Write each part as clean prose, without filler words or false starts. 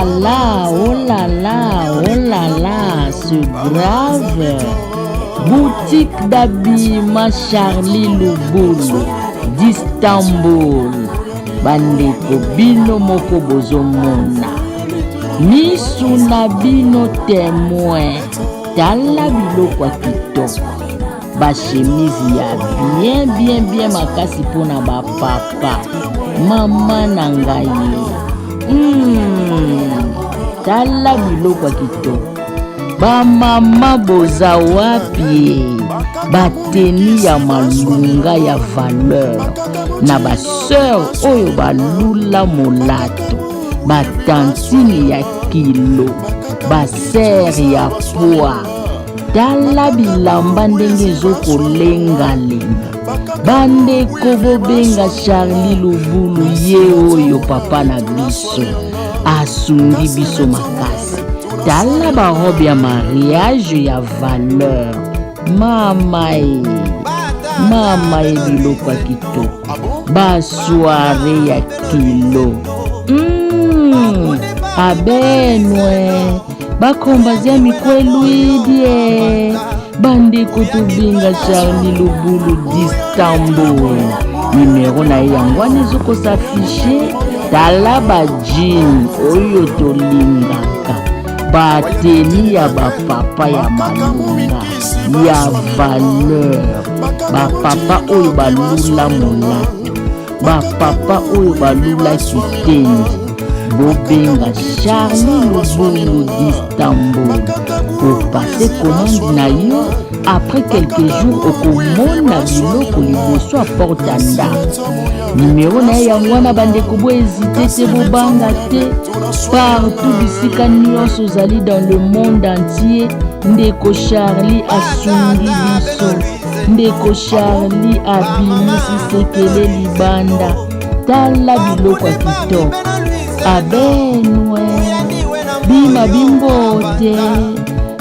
là là, oh là là, oh là là, c'est grave. Boutique d'habillement Charlie Lubulu d'Istanbul. Bandeko bino moko bozomona. Misu na bino témoin. Tala biloko ya kitoko. Ba chemise ya bien bien bien makasi mpona ba papa. Mama na ngai. Tala biloko ya kitoko. Bamama boza wapi? Bateni ya malunga ya valeur na basœur oyo balula molato, batantine ya kilo, basere ya poids. Tala bilamba ndenge ezokolengalenga. Bandeko bobenga Charlie Lubulu, ye oyo papa na biso asungi biso makasi. Tala barobe ya mariage ya valeur. Mama e, mama e, biloko ya kitoko, basoire ya kilo. Abenwe bakombazia mikwelwidie. Bandeko tobenga Charlie Lubulu d'Istanbul. Numero na ye yango wana ezokosafishe. Tala bajine oyo tolingaka, bateni ya bapapa ya malunga ya valeur, bapapa oyo balula molato, bapapa oyo balula kitendi. Bobenga Charlie Lubulu d'Istanbul, opase commande na yo, après quelques jours okomona biloko liboso ya porte ya ndako. Numero na ye yango wana. Bandeko, bohésite te, bobanga te. Partout, bisika nyonso ozali dans le monde entier, ndeko Charlie asungi biso. Ndeko Charlie abimisi sekele libanda. Tala biloko ya kitoko. Abenwe bima bimbote.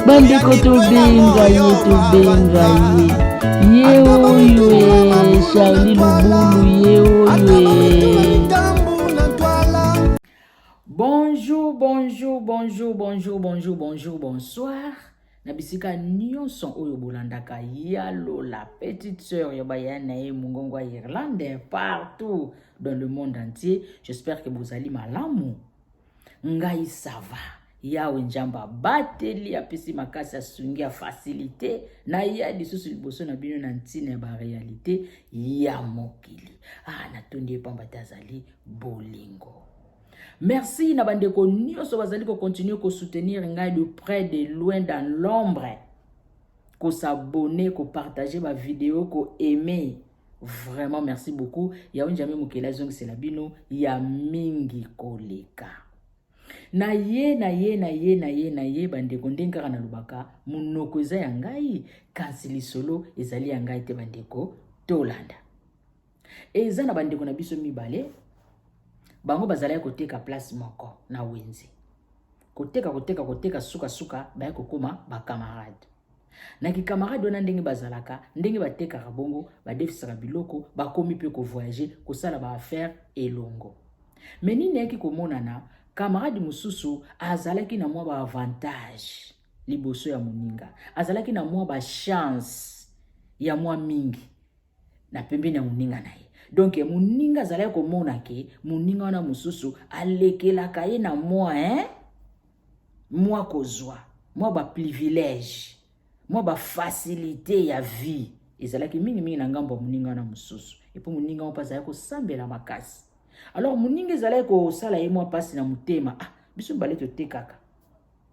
Bandeko, tobenga ye, tobenga ye, ye oyo e Charlie Lubulu, ye oyo e. Bonjour, bonjour, bonjour, bonjour, bonjour, bonjour, bonsoir na bisika nyonso oyo bolandaka ya Lola, petite sœur ya baya na ye, mongongo ya Irlande, partout dans le monde entier. J'espère que bozali malamu. Ngai ça va. Yawe Nzambe abateli, apesi makasi, asungi, afacilité naya lisusu liboso na bino na ntina ya baréalité ya mokili. Ah, natondi ye pamba te azali bolingo. Merci na bandeko nyonso bazali kocontinue kosoutenir ngai de près, de loin, dans l'ombre, kos'abonner, kopartage bavideo, koaime. Vraiment merci beaucoup. Yawe Nzambe mokeli azongisela bino ya mingi koleka. Na ye, na ye, na ye, na ye, na ye. Bandeko, ndenge kaka nalobaka, monoko eza ya ngai kasi lisolo ezali ya ngai te. Bandeko, tolanda. Eza na bandeko na biso mibale, bango bazalaki koteka place moko na wenze. Koteka, koteka, koteka, sukasuka baya kokóma bacamarade. Na kikamarade wana, ndenge bazalaka, ndenge batekaka bongo, badefisaka biloko, bakomi mpe kovoyage, kosala baaffaire elongo. Me nini eyaki komonana? Camarade mosusu azalaki na mwa baavantage liboso ya moninga, azalaki na mwa bachance ya mwa mingi na pembeni ya moninga na ye. Donc moninga azalaki komona ke moninga wana mosusu alekelaka ye na mwa, hein? Mwa kozwa mwa baprivilège, mwa bafacilité ya vie ezalaki mingimingi na ngambo ya moninga wana mosusu. Epo moninga wana mpe azalaki kosambela makasi. Alors moninga ezalaki kosala ye mwa mpasi na motema. Ah, biso mibale totekaka,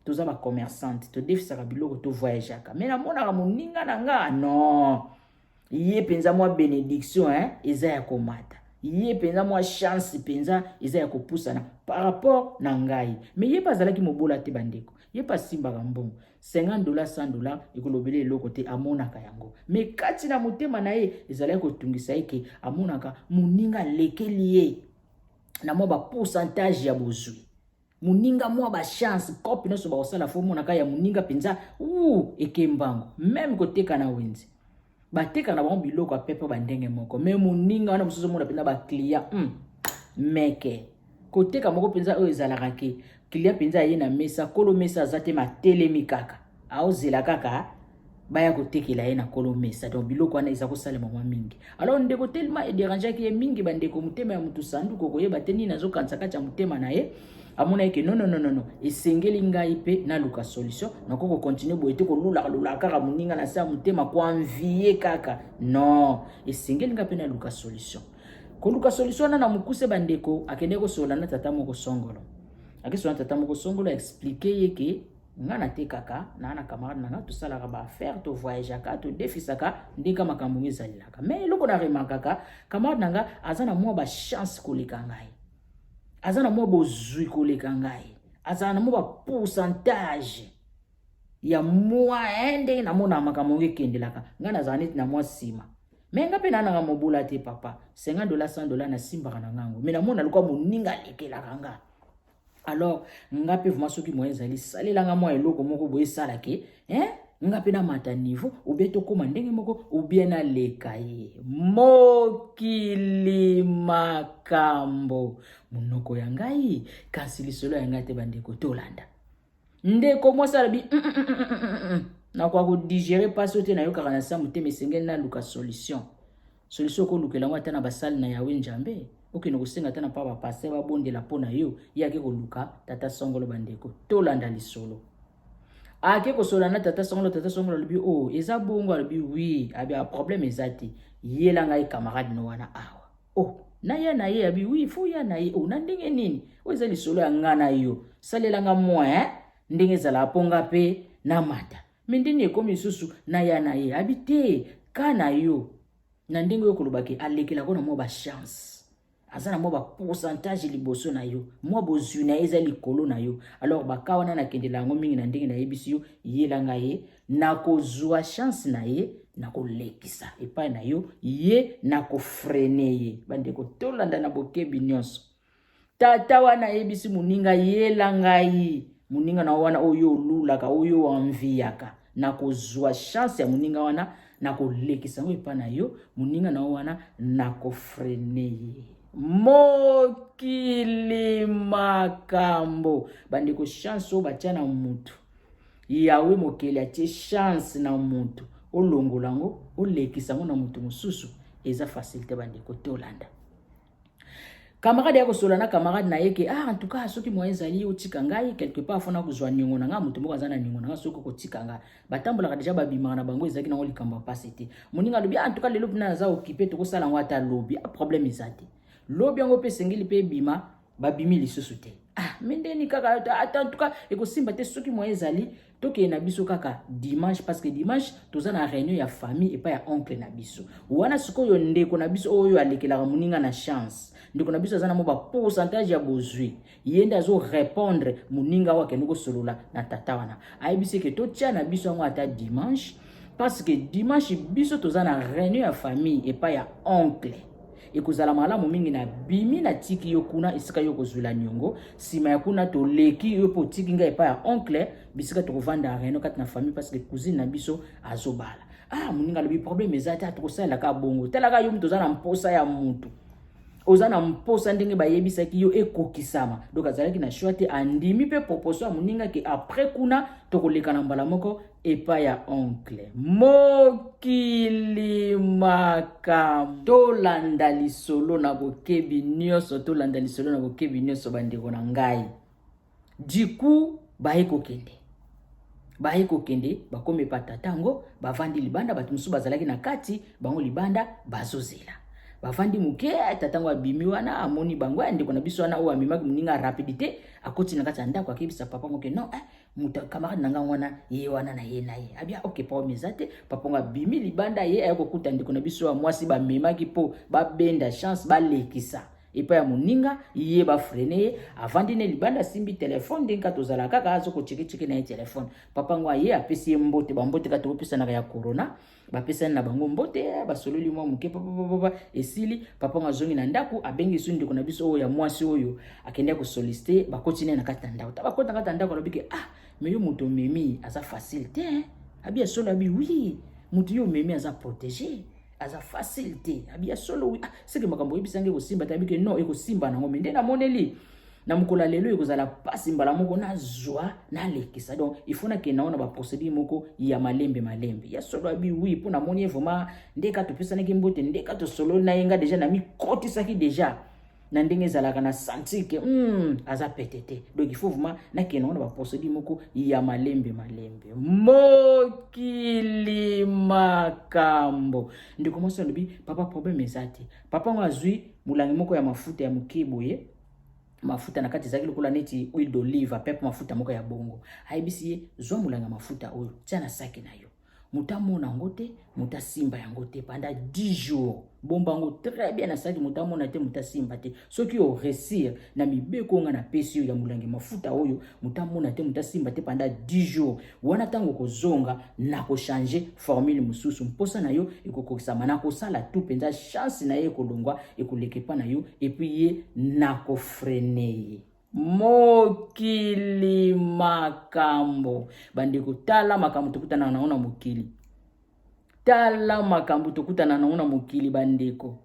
toza bacommerçante, todefisaka biloko, tovoyageaka, mais namonaka moninga na nga, non, ye mpenza mwa bénédiction, hein, eza ya komata ye mpenza, mwa chance mpenza eza ya kopusana par rapport na ngai. Mais ye mpe azalaki mobola te, bandeko. Ye mpe asimbaka mbongo, 50 $, 100 $ ekolobela eloko te, amonaka yango. Mais kati na motema na ye ezalaki kotungisa ye ke amonaka moninga alekeli ye na mwa bapourcentage ya bozwi, moninga mwa bachance. Kope nyonso bakosala, fo omonaka ya moninga mpenza u ekembango. Même koteka na wenze, bateka na bango biloko ya pepe bandenge moko, mais moninga wana mosusu omona mpenza baclient meke koteka moko mpenza oyo ezalaka ke Client mpenza aye na mesa, kolo mesa aza te, matelemi kaka, aozela kaka baya kotekela ye na kolo mesa. Donc biloko wana eza kosalema mwa mingi. Alors ndeko tellement ederangeaki ye mingi, bandeko, motema ya motu sanduku, koyeba te nini azokanisa kati ya motema na ye. Amona ke non, non, non, non, esengeli ngai mpe naluka solution. Nakoki kocontinuer boye te, kolulaka lulaka kaka moninga na se ya motema, koenvier kaka. Non, esengeli ngai mpe naluka solution. Koluka solution wana na mokuse, bandeko, akende kosolola na tata moko songolo. Akesola na tata moko songolo, expliquer ye ke nga natekaka na camarade na nga, tosalaka baaffaire, tovoyageaka, todefisaka, ndenge makambo ngo ezalelaka. Mais eloko na remarkaka, camarade na nga aza na mwa bachance koleka ngai, aza na mwa bozwi koleka ngai, azala na mwa bapourcentage ya mwa ndenge namonaka makambo ngo ekendelaka. Ngai nazala neti na mwa nsima, mais nga mpe nananga mobola te, papa. 50 $, 100 $ nasimbaka na ngango, mais namona lokwa moninga alekelaka nga. Alors nga mpe vraiment, soki moyen ezali, salelanga mwa eloko moko boye esalake, hein? Nga mpe namata niveau, ou bien tokóma ndenge moko, ou bien naleka ye. Mokili makambo, monoko ya ngai, kasi lisolo ya ngai te. Bandeko, tolanda. Ndeko mwasi alobi: Nakoka kodigérer mpasi oyo te, nayokaka na sa motema, esengeli naluka solution." Solution okolukela yango ata na basali na Yawe Nzambe, okende kosenga ata na mpa bapasteur, babondela mpo na yo. Ye ake koluka tata songolo. Bandeko, tolanda lisolo. Ake kosolola na tata songolo. Tata songolo alobi: "O, oh, eza bongo?" Alobi: "Oui." Abi: "Problème eza te, yela ngai camarade no wana awa." "Oh, naya na ye?" Abi: "Oui, faut ya na ye." "Oh, na ndenge nini? Oyo eza lisolo ya nga na yo, salelanga mwa ndenge ezalaka mpo nga mpe namata. Mais ndenge ekomi lisusu naya na ye?" Abi: "Te, ka na yo na ndenge oyo kolobaki, alekelako na mwa bachance, aza na mwa bapourcentage liboso na yo, mwa bozwi na ye eza likolo na yo. Alors baka wana nakendela yango mingi na ndenge nayebisi yo, yelanga ye, nakozwa chance na ye, nakolekisa epai na yo ye, nakofreiner ye." Bandeko, tolanda na bokebi nyonso. Tata wana ayebisi moninga: "Yela ngai moninga na wana oyo olulaka, oyo oenviaka, nakozwa chance ya moninga wana, nakolekisa yango epai na yo. Moninga na yo wana, nakofreiner ye." Mokili makambo, bandeko. Chance oyo batia na mutu, Yawe mokeli atie chance na mutu, olongola yango, olekisa yango na mutu mosusu, eza facile te. Bandeko, tolanda. Camarade ya kosolola na camarade na ye ke: "Ah, en tout cas, soki moyen ezali, otika ngai quelque part, fona kozwa niongo na ngai. Moto moko aza na niongo na ngai, soki okotika ngai." Batambolaka déjà, babimaka na bango, ezalaki nango likambo ya pasi te. Moninga alobi: "Ah, en tout cas, lelo mpena naza occupé, tokosala yango ata lobi." "Ah, problème eza te." Lobi yango mpe esengeli mpe ebima, babimi lisusu te. "Ah, mais ndeni kaka ata, en tout cas, ekosimba te. Soki moyen ezali, tokende na biso kaka dimanche, parce que dimanche toza na réunion ya famille epai ya oncle na biso wana." Sikoyo ndeko na biso oyo alekelaka moninga na chance, ndeko na biso aza na mo bapourcentage ya bozwi, ye nde azorépondre moninga oyo akende kosolola na tata wana. Ayebisi ke totia na biso yango ata dimanche, parce que dimanche biso toza na réunion ya famille epai ya oncle, ekozala malamu mingi. Na bimi, natiki yo kuna esika yo kozwela niongo. Nsima ya kuna toleki yo mpo otiki ngai epai ya oncle, bisika tokovanda réunion kati na famille, parce que cousine na biso azobala. Ah, moninga alobi: "Problème eza te, tokosalelaka bongo. Talaka yo, moto oza na mposa ya mutu, oza na mposa ndenge bayebisaki yo ekokisama." Donc azalaki na choix te, andimi mpe proposition ya moninga ke après kuna tokoleka na mbala moko epai ya oncle. Mokili makambo. Tolanda lisolo na bokebi nyonso, tolanda lisolo na bokebi nyonso, bandeko na ngai. Du coup baye kokende, baye kokende, bakomi epa tata yango, bavandi libanda. Bato mosusu bazalaki na kati, bango libanda bazozela. Bavandi moke, tata yango abimi wana, amoni bango ya ndeko na biso wana oyo amemaki moninga rapidité, akoti na kati ya ndako, akebisa papa ngo ke: "Non, eh, moto camarade na ngai wana, ye wana na ye na ye." Abia: "Ok, problème eza te." Papa ngo abimi libanda, ye aya kokuta ndeko na biso ya mwasi bamemaki mpo babenda chance, balekisa epai ya moninga ye, bafreiner ye. Avandi ne libanda, asimbi telefone ndenge kaka tozala kaka, aza kochekecheke na ye telefone. Papa ngo aye, apesi ye mbote, bambote kaka tokopesanaka ya corona. Bapesani na bango mbote, basololi mwa moke, papapapa, esili. Papa ngo azongi na ndako, abengi so ndeko na biso oyo ya mwasi oyo akende kosolliciter. Bakoti ne na kati na ndako. Ta bakoti na kati na ndako, alobi ke: "Ah, mais yo moto omemi aza facile te." Abi: "Ya solo?" Abi: "Oui, moto yo omemi aza protégé, aza facile te." Abi: "Ya solo?" "Oui." "Ah, seke makambo oyebisangi ekosimba te?" Abi ke: "Non, ekosimba nango, mais nde namoneli Na mokolo ya lelo ekozala mpasi mbala moko nazwa nalekisa, donc il faut nakende yango na baprocédure moko ya malembe malembe. Ya solo abi oui, mpo namoni ye vraiment ndeka topesanaki mbote, ndeka tosololi na ye, nga déjà namikotisaki déjà na ndenge ezalaka na sentir ke aza pete te. Donc il faut vraiment nakende yango na baprocédure moko ya malembe malembe. Mokili makambo. Ndeko mwasi alobi: "Papa, problème eza te." Papa ngo azwi molangi moko ya mafuta ya moke boye, mafuta na kati ezalaki lokola neti huile d'olive apepe, mafuta moko ya bongo. Ayebisi ye: "Zwa molangi ya mafuta oyo, tia na saki na yo, moto amona yango te, moto asimba yango te pendant 10 jours. Bomba yango très bien na saki, moto amona te, moto asimba te. Soki oréussir na mibeko nga napesi yo ya molangi mafuta oyo, moto amona te, moto asimba te pendant 10 jours wana, ntango kozonga na kochanger formule mosusu, mposa na yo ekokokisama. Na kosala tu mpenza, chance na ye ekolongwa, ekoleka epa na yo, et puis ye nakofreiner ye." Mokili makambo, bandeko. Tala makambo tokutana nango na mokili, tala makambo tokutana nango na mokili, bandeko.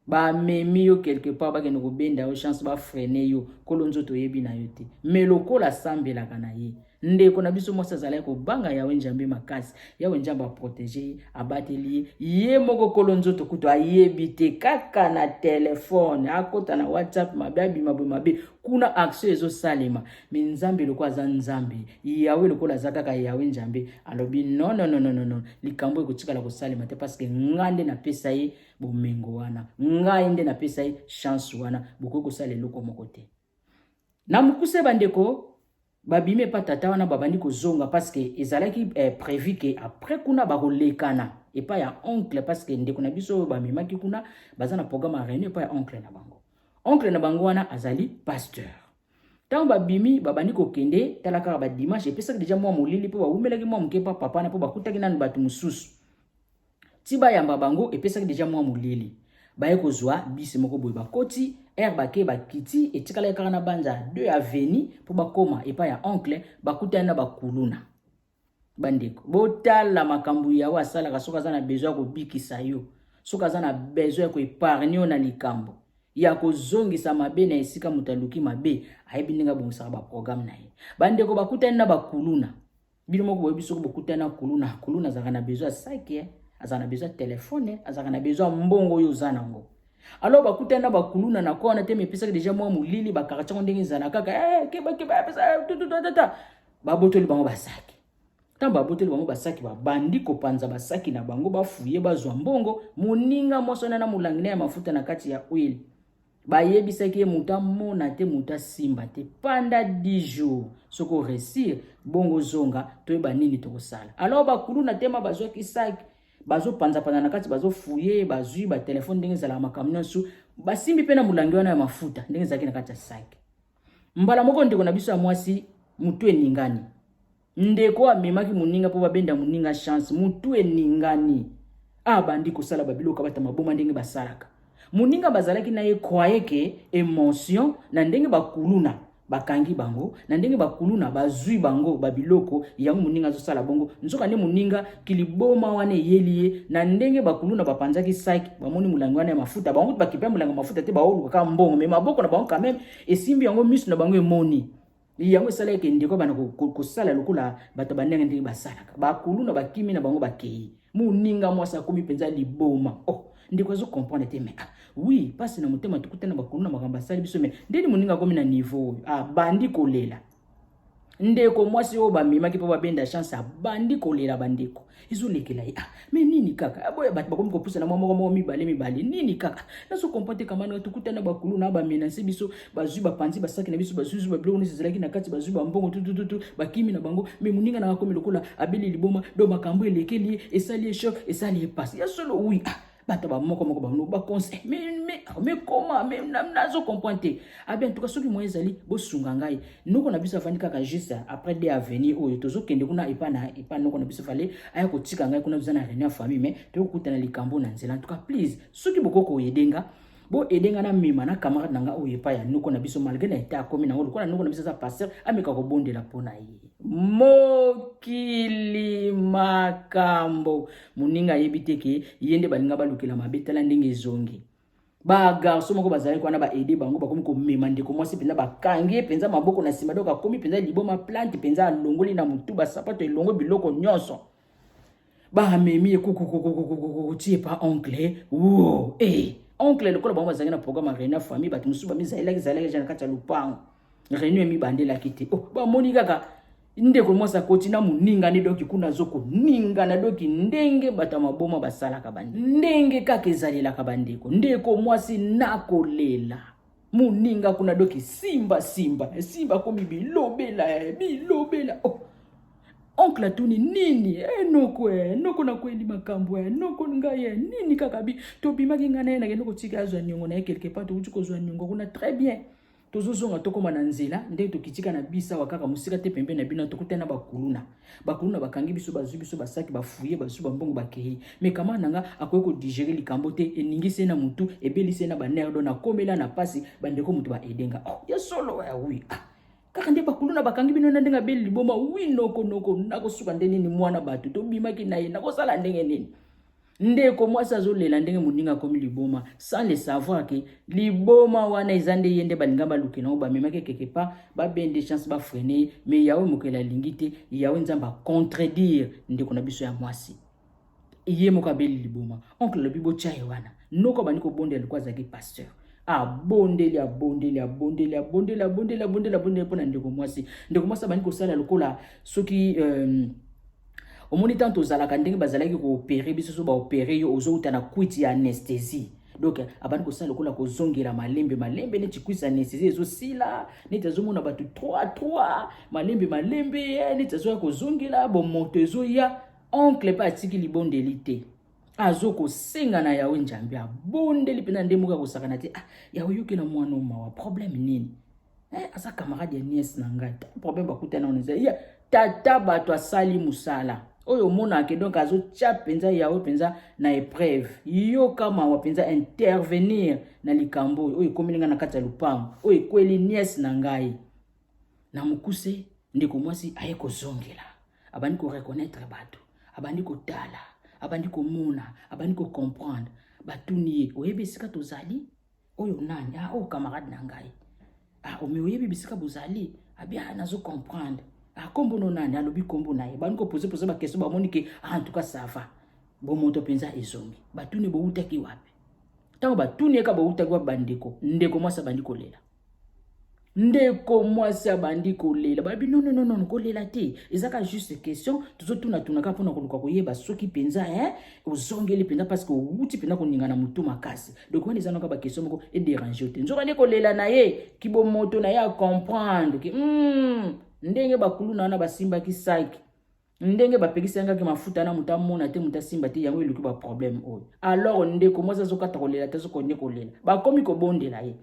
Bamemi yo quelque part, bakende kobenda yo chance, bafreiner yo, kolo nzoto oyebi na yo te. Me lokola asambelaka na ye, ndeko na biso mwasi azalaki kobanga Yawe Nzambe makasi, Yawe Nzambe aprotéger ye, abateli ye. Ye moko kolo nzoto kutu ayebi te, kaka na telefone akota na WhatsApp mabe, abima boye mabe kuna, action ezosalema. Me Nzambe lokola aza Nzambe, Yawe lokola aza kaka Yawe Nzambe, alobi: "Non, non, non, non, non, likambo ekotikala kosalema te, parce que nga nde napesa ye bomengo wana, ngai nde napesa ye chance wana, bokoki kosala eloko moko te." Na mokuse, bandeko, babimi epa tata wana, babandi kozonga, parce que ezalaki prévu ke après kuna bakolekana epai ya oncle, parce que ndeko na biso oyo bamemaki kuna baza na programme ya réunion epai ya oncle na bango. Oncle na bango wana azali pasteur. Ntango babimi, babandi kokende, tala kaka badimanche, epesaki déjà mwa molili, mpo bawumelaki mwa moke mpa papa na, mpo bakutaki nanu bato mosusu ti bayamba bango, epesaki déjà mwa molili. Baye kozwa bisi moko boye, bakoti aire, bake, bakiti, etikalaki kaka na banza 2 avenue mpo bakóma epai ya oncle. Bakutani na bakuluna. Bandeko, botala makambo Yawe asalaka soki aza na besoin ya kobikisa yo, soki aza na besoin ya koépargner yo na likambo ya kozongisa mabe na esika moto aluki mabe. Ayebi ndenge abongisaka baprogramme na ye. Bandeko, bakutani na bakuluna. Bino moko boyebi, soki bokutani na kuluna, kuluna azalaka na besoin ya saki, azalaka na besoin ya telefone, azalaka na besoin ya mbongo oyo oza nango. Alors bakutani na bakuluna na ko wana te, mepesaki déjà mwa molili, baquartier yango ndenge ezala kaka keba keba, pesa babotoli bango basaki. Ntango babotoli bango basaki, babandi kopanza basaki na bango, bafouiller, bazwa mbongo. Moninga mwasi wana na molangi na ya mafuta na kati ya huile, bayebisaki ye moto amona te, moto asimba te pendant 10 jours. Soki oréussir bongo, zonga, toyeba nini tokosala. Alors bakuluna tema bazwaki saki, bazopanzapanza na kati, bazofouiller, bazwi batelefone ndenge ezalaka, makambo nyonso basimbi, mpe na molangi wana ya mafuta ndenge ezalaki na kati ya saki. Mbala moko ndeko na biso ya mwasi mutu eningani. Ndeko amemaki moninga mpo babenda moninga chance, mutu eningani, abandi kosala babiloko bata maboma ndenge basalaka. Moninga bazalaki na ye croye ke émotion na ndenge bakuluna bakangi bango, na ndenge bakuluna bazwi bango babiloko yango, moninga azosala bongo. Nzoka nde moninga kiliboma wana eyeli ye na ndenge bakuluna bapanzaki saki, bamoni molangi wana ya mafuta. Bango bakipe molangi ya mafuta te, baoluka kaka mbongo, me maboko na bango quand même esimbi yango, miso na bango emoni yango, esalaki ndeko bana kosala lokola bato bandenge ndenge basalaka. Bakuluna bakimi na bango, bakei. Moninga mwasi akomi mpenza liboma. Oh, ndeko azocomprendre te. Mais ah, oui, mpasi na motema, tokutana bakuluna, makambo asali biso, mais ndeni moninga akomi na niveau oyo? Abandi kolela. Ndeko mwasi oyo bamemaki mpo babenda chance abandi kolela. Bandeko, ezolekela ye. Ah, me nini kaka boya? Bato bakomi kopusana mwa moko moko, mibale mibale. Nini kaka? Nazocomprendre te. Kamana tokutana bakulu na bamenacer biso, bazwi, bapanzi basaki na biso, bazwi babiloko nyonso ezalaki na kati, bazwi bambongo tutututu, bakimi na bango. Me moninga na akomi lokola abeli liboma. Do makambo elekeli ye, esali ye choc, esali ye pasi ya solo. Oui, ah, bato bamoko moko bango baconseil, mais comment? Mais nazocomprendre te. Abi: "En tout cas, soki moyen ezali, bosunga ngai. Noko na biso afandi kaka juste après de avenue oyo tozokende kuna, epa na epa noko na biso, fale aya kotika ngai kuna, toza na réunion ya famille, mais tokokutana likambo na nzela. En tout cas, please, soki bokoki koaider nga, boaider nga na mema na camarade na nga oyo epai ya noko na biso, malgré na ete akomi nango, lokola noko na biso aza pasteur, ameka kobondela mpo na ye." Mokili makambo. Moninga ayebi te ke ye nde balinga balukela mabe. Tala ndenge ezongi. Bagarçon moko bazalaki wana, baaider bango, bakomi komema ndeko mwasi mpenza, bakangi ye mpenza maboko na nsima. Donc akomi mpenza liboma, plante mpenza, alongoli na motu basapato, elongo biloko nyonso, bamemi ye kukukukukukuku ti epa oncle. Wo e oncle, lokola bango bazalaki na programme ya réunion famille, bato mosusu bamizalelaki zalaki ja na kati ya lupango, réunion emibandelaki te. Oh, bamoni kaka ndeko mwasi akoti na moningani, donc kuna azokoningana, donc ndenge bato ya maboma basalaka, bande ndenge kaka ezalelaka bandeko. Ndeko mwasi nakolela, moninga kuna, donc simba simba simba, akomi bilobela bilobela. Oh, oncle atuni nini? Noko, noko, nakweli makambo, noko ngai, nini kaka bi tobimaki ngai na ye, nakende kotika azwa niongo na ye quelque part, tokuti kozwa niongo kuna, très bien, tozozonga, tokóma na nzela, ndenge tokitika na bisawa kaka mosika te, pembe na bino, tokutani na bakuluna. Bakuluna bakangi biso, bazwi biso basaki, bafuye, bazwi bambongo, bakei. Mais kama na nga akoki kodigérer likambo te, eningisi ye na motu, ebelisi ye na banerfs, donc nakomela na pasi. Bandeko moto baaider nga. Oh, ya solo ya oui, ah, kaka nde bakuluna bakangi bino na ndenge abeli liboma? Oui noko, noko, nakosuka nde nini? Mwana bato tobimaki na ye, nakosala ndenge nini? Ndeko mwasi azolela ndenge moninga akomi liboma, sans le savoir que liboma wana eza nde ye nde balinga balukela yango, bamemaki quelque part, babende chance, bafreiner ye. Mais Yawe mokeli alingi te, Yawe Nzambe acontredire ndeko na biso ya mwasi, ye moko abeli liboma. Oncle alobi botya ye wana. Noko abandi kobondela, lokola azalaki pasteur, abondeli, abondeli, abondeli, abondeli, abondeli, abondeli, abondeli mpo na ndeko mwasi. Ndeko mwasi abandi kosala lokola soki omoni ntango tozalaka ndenge bazalaki koopérer biso, so baopérer yo, ozouta na cuite ya anesthésie, donc abandi kosala lokola kozongela malembe malembe, neti cuite ya anesthésie ezosila, neti azomona bato 3 3 malembe malembe, neti azoya kozongela bomoto ezoya. Oncle mpe atiki libondeli te, azokosenga na Yawe Nzambe, abondeli mpenza nde moko akosakana te. Ah, Yawe, yokela mwana mawa, problème nini? Aza camarade ya nièce na ngai, problème bakutana wana eza ya tata bato asali mosala oyo omonaka. Donc azotya mpenza Yawe mpenza na épreuve, yoka mawa mpenza, intervenir na likambo oyo oyo ekomeli ngai na kati ya lupango, oyo ekweli nièce na ngai. Na mokuse, ndeko mwasi aye kozongela, abandi koreconnaître bato, abandi kotala, abandi komona, abandi kocomprendre. Batuni ye: "Oyebi esika tozali oyo nani?" "Ah, oyo camarade na ngai." "Ah, ome oyebi bisika bozali?" Abi: "Ah, nazo comprendre." "Ah, kombo no nani?" Alobi kombo na ye. Bandi koposer poser baquestion, bamoni que ah, en tout cas ça va, bomoto mpenza ezongi. Batuni: "Bowutaki wapi?" Ntango batuni eka bowutaki wapi, bandeko, ndeko mwasi abandi kolela, ndeko mwasi abandi kolela. Babi: "Non, non, non, kolela te, eza ka juste question tozotunatunaka mpona koluka koyeba soki mpenza ozongeli mpenza, parce que owuti mpenza koninga na motu makasi. Donc wana eza noka baquestion moko edéranger te." Nzoka nde kolela na ye, kibomoto na ye, acomprendre que ndenge bakuluna wana basimbaki saki, ndenge bapekisi yangaki mafuta na moto amona te, moto asimba te, yango eluki baproblème oyo. Alors ndeko mwasi azokata kolela te, azokonde kolela, bakomi kobondela ye: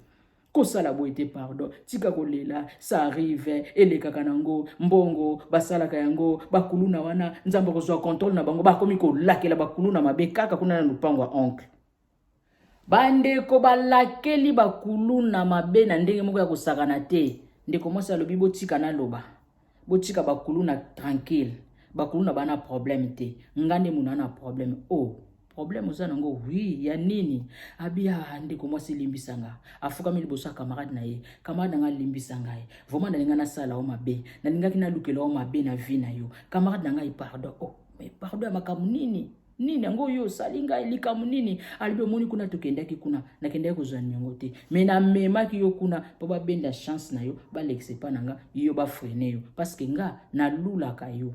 "Kosala boye te, pardon, tika kolela, ça arrive, elekaka nango, mbongo basalaka yango, bakuluna wana, Nzambe akozwa contrôle na bango." Bakomi kolakela bakuluna mabe kaka kuna na lupango ya oncle. Bandeko balakeli bakuluna mabe na ndenge moko ya kosakana te. Ndeko mwasi alobi: "Botika naloba, botika bakuluna tranquille, bakuluna bana problème te, nga nde muna na problème." "Oh, problème oza nango? Oui, ya nini?" Abi: "Ah, ndeko mwasi, limbisa nga." Afukami liboso ya camarade na ye: "Camarade na nga, limbisa ngai vraiment, nalinga nasala yo mabe, nalingaki nalukela yo mabe na vie na yo, camarade na ngai, pardon." "Oh, mais pardon ya makambo nini nini yango oyo osali ngai? Likambo nini?" Alobi: "Omoni kuna tokendaki kuna, nakendaki kozwa niongo te, mais namemaki yo kuna mpo babenda chance na yo, balekisa epa na nga yo, bafreiner yo, parce que nga nalulaka yo,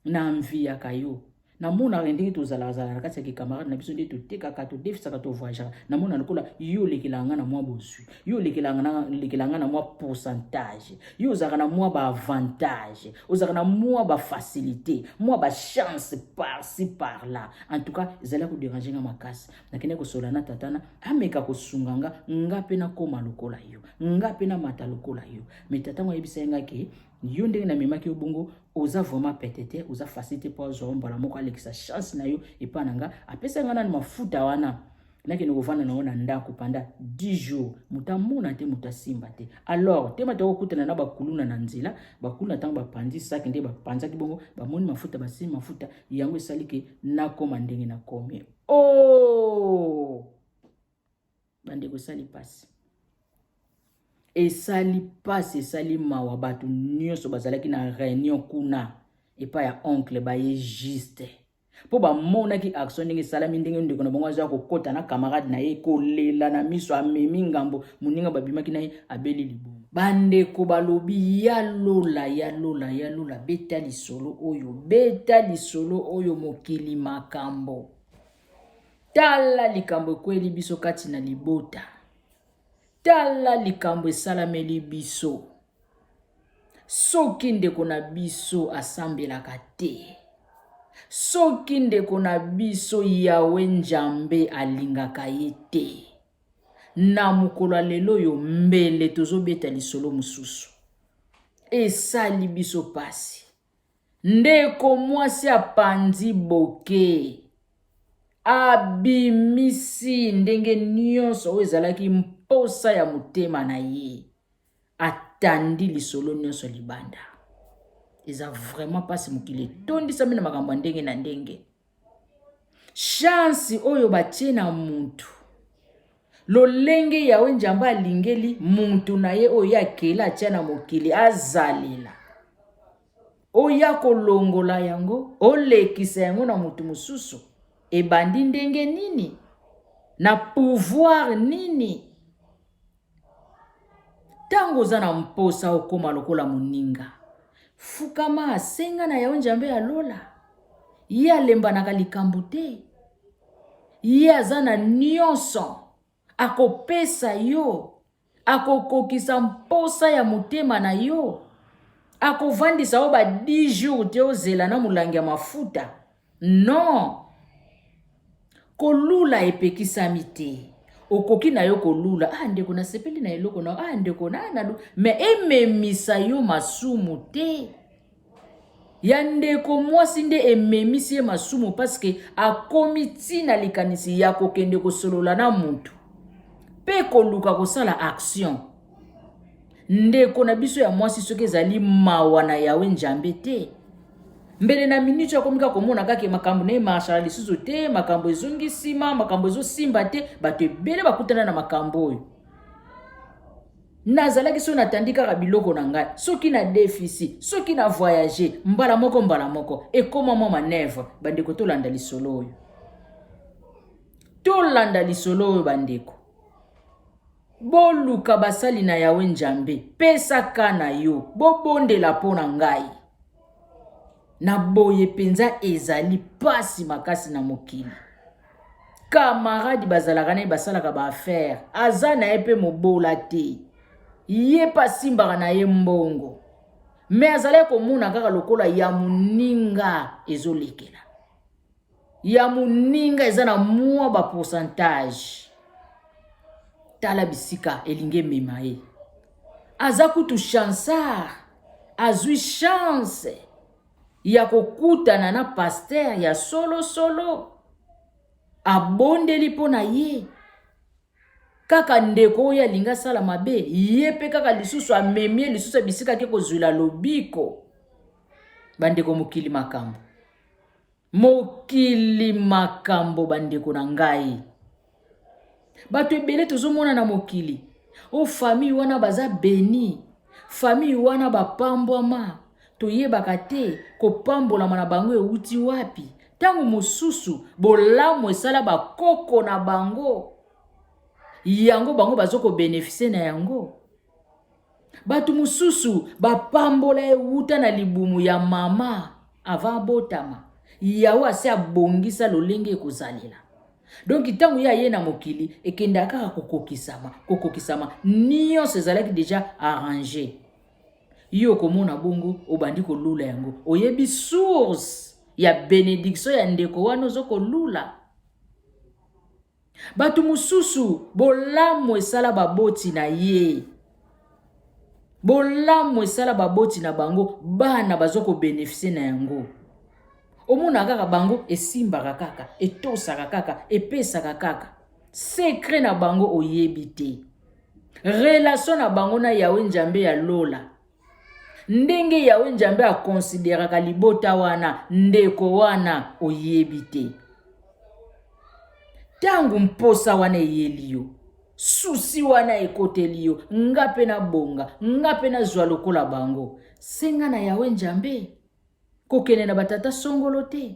naenviaka yo, namonaka ndenge tozalaka na kati ya kicamarade na biso, nde totekaka, todefisaka, tovoyageaka, namona lokola yo olekelaka nga na mwa bozwi, yo olekelaka nga na mwa pourcentage, yo ozalaka na mwa baavantage, ozalaka na mwa bafacilité, mwa bachance par-ci par-là. En tout cas ezali kodéranger nga makasi. Nakende kosola na tatana, ameka kosunga nga, nga mpe nakóma lokola yo, nga mpe namata lokola yo. Mais tata ngo ayebisa ye nga que yo ndenge namemaki yo bongo, oza vraiment pete te, oza facile te mpo azwa mbala moko alekisa chance na yo epa na nga. Apesa nga nani mafuta wana, nakende kovanda nango na ndako pendant 10 jours, moto amona te, moto asimba te. Alors tema tokokutana na bakuluna na nzela, bakuluna ntango bapanzi saki, nde bapanzaki bongo, bamoni mafuta, basimbi mafuta yango, esali que nakóma ndenge nakomi." Oh! Bandeko, esali mpasi, esali mpasi, esali mawa. Bato nyonso bazalaki na réunion kuna epai ya oncle baye juste mpo bamonaki action ndenge esalami, ndenge ndeko na bango aza kokɔta na camarade na ye, kolela na miso, amemi ngambo moninga babimaki na ye abeli libumu. Bandeko balobi: "Ya Lola, ya Lola, ya Lola, beta lisolo oyo, beta lisolo oyo, mokili makambo. Tala likambo ekweli biso kati na libota, tala likambo esalameli biso." Soki ndeko na biso asambelaka te, soki ndeko na biso Yawe Njambe alingaka ye te, na mokolo ya lelo oyo mbele tozobeta lisolo mosusu. Esali biso pasi. Ndeko mwasi apanzi boke, abimisi ndenge nyonso oyo ezalaki mposa ya motema na ye, atandi lisolo nyonso libanda. Eza vraiment mpasi. Mokili etondisami na makambo ya ndenge na ndenge. Chance oyo batie na mutu, lolenge Yawe Njambe alingeli mutu na ye oyo ye akela, atia na mokili azalela, oya kolongola yango, olekisa yango na motu mosusu, ebandi ndenge nini? Na pouvoir nini? Ntango oza na mposa okóma lokola moninga, fukama, asenga na Yawe Nzambe ya lola. Ye alembanaka likambo te, ye aza na nyonso, akopesa yo, akokokisa mposa ya motema na yo. Akovandisa yo ba 10 jours te ozela na molangi ya mafuta. Non, kolula epekisami te. Okoki na yo kolula: "Ah ndeko, nasepeli na eloko na. Ah ndeko, na nalu." Mais ememisa yo masumu te. Ya ndeko mwasi nde ememisi ye masumu, parce que akomi ntina likanisi ya kokende kosolola na mutu mpe koluka kosala action. Ndeko na biso ya mwasi, soki ezali mawa na Yawe Njambe te, mbele na miniti akomi kaka komona kaka makambo na ye marchaka lisusu te, makambo ezongi nsima, makambo ezosimba te. Bato ebele bakutana na makambo oyo. Nazalaki so natandi kaka biloko na ngai, soki na déficit, soki na voyage, mbala moko mbala moko ekóma mwa manœuvre. Bandeko, tolanda lisolo oyo, tolanda lisolo oyo. Bandeko, boluka basali na Yawe Njambe, pesaka na yo, bobondela mpo na ngai na boye. Mpenza ezali pasi makasi na mokili. Camarade bazalaka na ye, basalaka baaffaire, aza na ye mpe mobola te, ye mpe asimbaka na ye mbongo, mais azalaki komona kaka lokola ya moninga ezolekela ya moninga, eza na mwa bapourcentage. Tala bisika elingi emema ye. Aza kutu chansard, azwi chance ya kokutana na pasteur ya solosolo, abondeli mpo na ye. Kaka ndeko oyo alingi asala mabe, ye mpe kaka lisusu amemi ye lisusu bisika ake kozwila lobiko. Bandeko, mokili makambo, mokili makambo. Bandeko na ngai, bato ebele tozomona na mokili o famille wana baza béni, famille wana bapambwama, toyebaka te kopambolama na bango ewuti wapi. Ntango mosusu bolamu esala bakoko na bango, yango bango bazokobénéficier na yango. Bato mosusu bapambola ewuta na libumu ya mama avant abotama. Yawe ase abongisa lolenge ekozalela. Donc ntango ye aye na mokili, ekendaka kaka kokokisama, kokokisama nyonso ezalaki déjà arrangé. Yo okomona bongo, obandi kolula yango, oyebi source ya bénédiction ya ndeko wana ozo kolula. Bato mosusu bolamu esala baboti na ye, bolamu esala baboti na bango, bana baza kobénéficier na yango. Omona kaka bango esimbaka kaka, etosaka kaka, epesaka kaka. Secret na bango oyebi te, relation na bango na Yawe Nzambe ya lola, ndenge Yawe Nzambe akonsideraka libota wana, ndeko wana oyebi te. Ntango mposa wana eyeli yo, Susi wana ekoteli yo, nga mpe nabonga, nga mpe nazwa lokola bango. Senga na Yawe Njambe. Kokende na batata songolo te,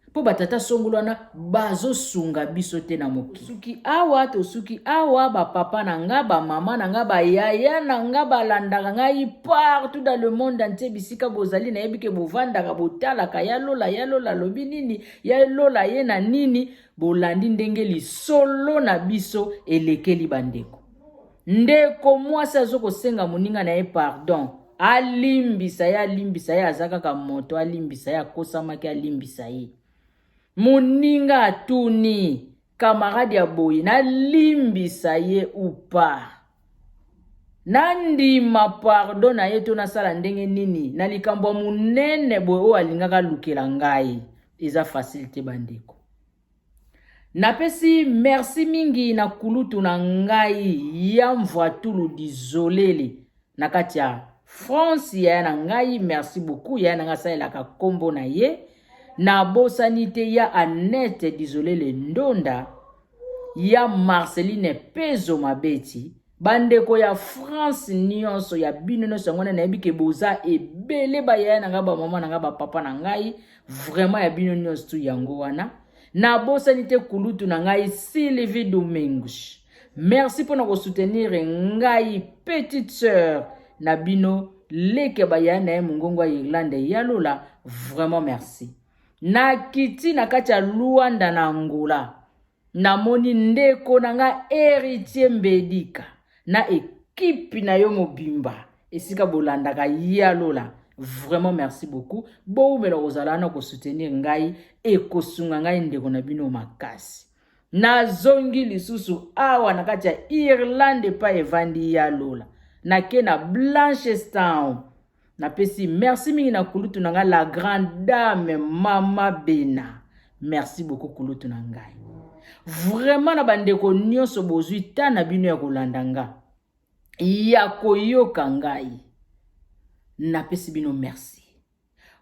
mpo batata songolo wana bazosunga biso te na mokili. Tosuki awa, tosuki awa, bapapa na nga, bamama na nga, bayaya na nga balandaka ngai partout dans le monde entier, bisika bozali, nayebi ke bovandaka, botalaka ya lola, ya lola alobi nini, ya lola ye na nini. Bolandi ndenge lisolo na biso elekeli bandeko. Ndeko mwasi azo kosenga moninga na ye pardon, alimbisa ye, alimbisa ye, aza kaka moto, alimbisa ye, akosamaki, alimbisa ye. Moninga atuni camarade ya boye, nalimbisa ye ou pas? Nandima pardon na ye to nasala ndenge nini na likambo ya monene boye oyo alingaka alukela ngai? Eza facile te bandeko. Napesi merci mingi na kulutu na ngai ya Mvuatulu Dizolele na kati ya France, yaya na ngai, merci beaucoup yaya na ngai, asalelaka kombo na ye. Nabosani te ya Annette Dizolele Ndonda, ya Marceline Pezo Mabeti, bandeko ya France nyonso, ya bino nyonso yango wana nayebi ke boza ebele, bayaya na ngai, bamama na ngai, bapapa na ngai, vraiment ya bino nyonso tu yango wana. Nabosani te kulutu na ngai Sylvie Domingos, merci mpona kosoutenir ngai petite sœur na bino, leke bayaya na ye mongongo ya Irlande ya Lola, vraiment merci. Nakiti na kati ya Luanda na Angola, namoni ndeko na nga Héritier Mbedika na ekipe na yo mobimba, esika bolandaka ya Lola, vraiment merci beaucoup. Bowumela kozala wana kosoutenir ngai, ekosunga ngai ndeko na bino makasi. Nazongi lisusu awa na kati ya Irlande epai evandi ya Lola, nake na Blanchestown. Napesi merci mingi na kulutu na ngai la grande dame Mama Bena, merci beaucoup kulutu na ngai. Vraiment na bandeko nyonso bozwi ta na bino ya kolanda nga, ya koyoka ngai, napesi bino merci.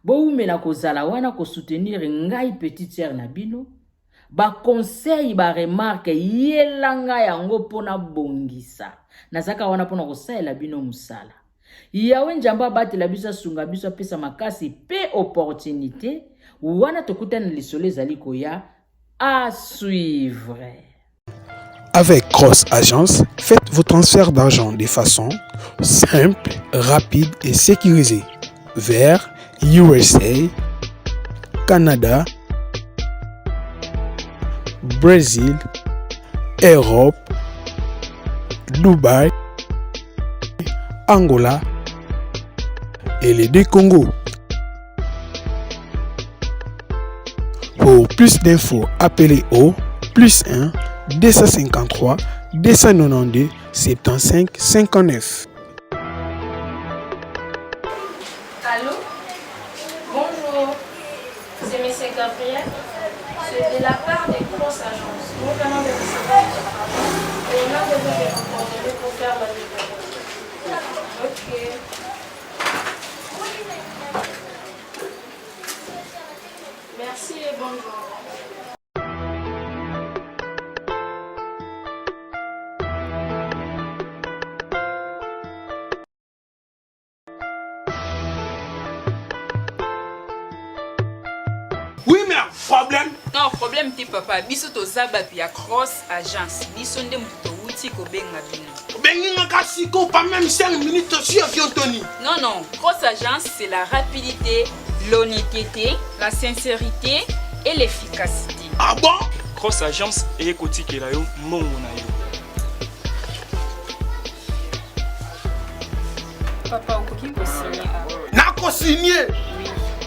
Bowumela kozala wana kosoutenir ngai petite sœur na bino. Baconseil, baremarke, yela ngai yango mpo nabongisa. Nazalaka wana mpona kosalela bino mosala. Yawe Nzambe abatela biso, asunga biso, apesa makasi pe opportunité wana tokutani na lisolo ezali koya. À suivre. Avec Cross Agence, faites vos transferts d'argent de façon simple, rapide et sécurisée vers USA, Canada, Brésil, Europe, Dubaï, Angola et les deux Congo. Pour plus d'infos, appelez au plus 1 253 292 75 59. Allô? Bonjour, c'est M. Gabriel. C'est de la part des grosses agences. Nous venons de recevoir votre argent et on a besoin de vos coordonnées pour faire la livraison. Ok. Merci et bonne journée. Oui, mais problème. Non, problème te papa. Biso toza bato ya Cross Agence. Biso nde moto towuti kobenga bino. Obengi nga kasi ko pas même 5 minutes sur avion Tony. Non, non. Cross Agence, c'est la rapidité, l'honnêteté, la sincérité et l'efficacité. Ah bon? Cross Agence eye kotikela yo mbongo na yo. Papa, okoki kosigner awa. Nako signer.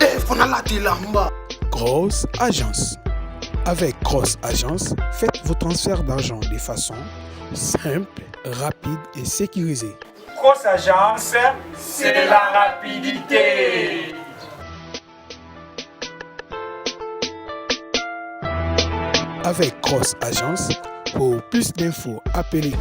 Eh, faut nalata elamba. Cross Agence. Avec Cross Agence, faites vos transferts d'argent de façon simple, rapide et sécurisée. Cross Agence, c'est la rapidité. Avec Cross Agence, pour plus d'infos, appelez.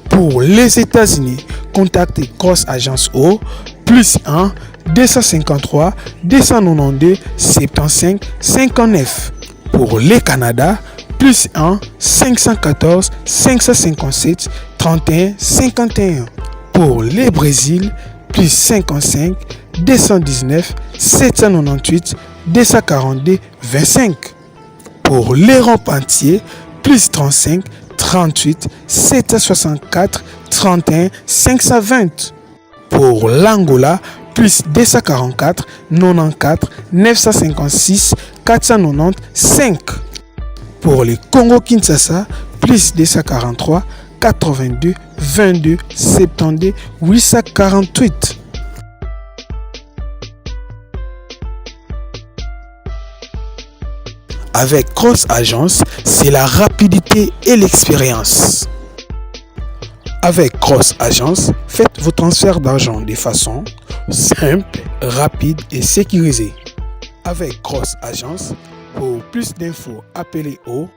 Pour les États-Unis, contactez Cross Agence au plus 1 253 292 75 59. Pour le Canada, Plus 1 514 557 31 51. Pour les Brésil, plus 55 219 798 242 25. Pour l'Europe entier, plus 35 38 764 31 520. Pour l'Angola, plus 244 94 956 495. Pour le Congo-Kinshasa, plus 243 82 22 72 848. Avec Cross Agence, c'est la rapidité et l'expérience. Avec Cross Agence, faites vos transferts d'argent de façon simple, rapide et sécurisée. Avec Cross Agence, pour plus d'infos, appelez au